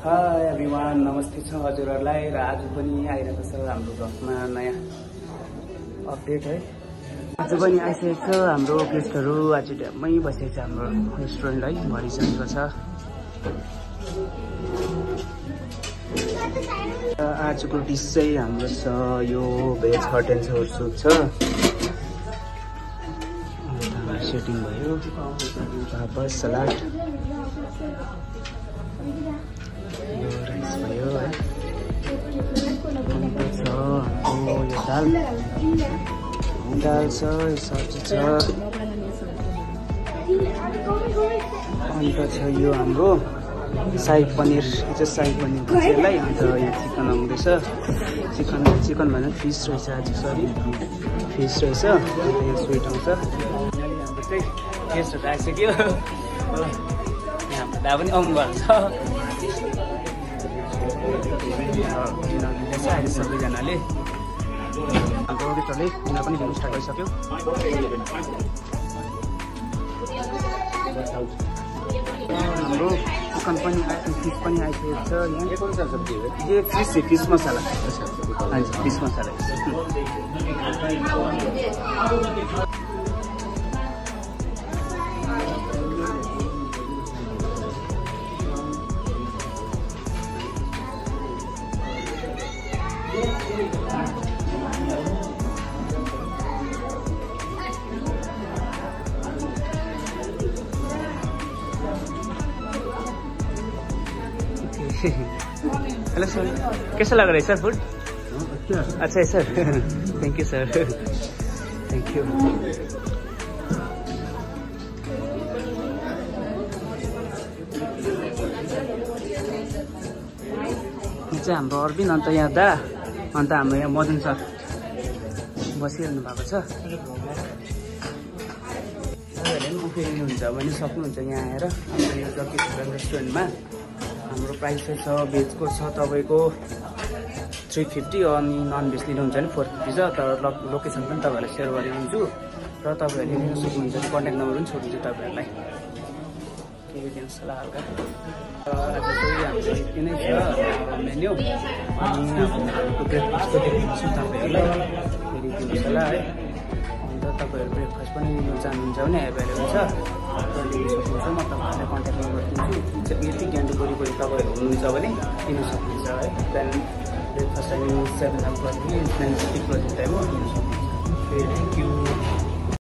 High everyone, नमस्ते छ हजुरहरूलाई। र आज पनि आइरहेको छ हाम्रो भ्लगमा नयाँ अपडेट है। आज पनि आइसकेको छ हाम्रो गेस्टहरू। आज ड्याममै बसेको छ हाम्रो रेस्टुरेन्ट है, भरिसकेको छ। आजको डिस चाहिँ हाम्रो छ यो भेज हट एन्ड सोर सुप छ। सेटिङ भयो, पापड, सलाद, यो राइस भयो है। अन्त छ हाम्रो यो दाल छ, यो सब्जी छ। अन्त छ यो हाम्रो शाही पनिर, यो चाहिँ शाही पनिर भन्छ यसलाई। अन्त यो चिकन आउँदैछ, चिकन भन्दा फिस रहेछ आज, सरी फिस रहेछ। अन्त यो स्विट आउँछ। हाम्रो चाहिँ गेस्टहरू आइसक्यो, हाम्रो दा पनि आउनु भएको छ। अहिले सबैजनाले हाम्रो गेस्टहरूले डिनर पनि दिनु स्टार्ट गरिसक्यो। हाम्रो चिकन पनि फिस पनि आइसकेको छ। यहाँ फिस मसाला, फिस मसाला। हेलो सर, कैसा लग रहा है सर फूड? अच्छा है sir, thank you sir, thank you. चाहिँ हाम्रो अरविन्द, अन्त यहाँ दा, अन्त हाम्रो यहाँ मदन सर बसिरहनु भएको छ। तपाईँहरूले पनि उफ्रिनुहुन्छ भने सक्नुहुन्छ यहाँ आएर हाम्रो यो जग्गी रेस्टुरेन्टमा। हाम्रो प्राइस चाहिँ छ, भेजको छ तपाईँको 350, अनि नन भेज लिनुहुन्छ भने 450 छ। तर लोकेसन पनि तपाईँहरूलाई सेयर गरिदिन्छु र तपाईँहरूले लिन सक्नुहुन्छ। कन्ट्याक्ट नम्बर पनि छोडिदिन्छु तपाईँहरूलाई। केही दिनुहोस् होला हल्का। आज चाहिँ हाम्रो यति नै छ मेन्यू। अनि ब्रेकफास्टको देखाइदिन्छु तपाईँहरूलाई, फेरि दिनुहोस् होला है। अन्त तपाईँहरू ब्रेकफास्ट पनि लिनु चाहनुहुन्छ भने एभाइलेबल छ, लिनु सक्नुहुन्छ। म तपाईँहरूलाई कन्ट्याक्ट नम्बर दिन्छु। यति ज्ञानको वरिपरि तपाईँहरू हुनुहुन्छ भने लिनु सक्नुहुन्छ है। बिहान ब्रेकफास्ट टाइमिङ 7 गरिदिनु, 9:30 टाइममा लिनु सक्नुहुन्छ। Thank you.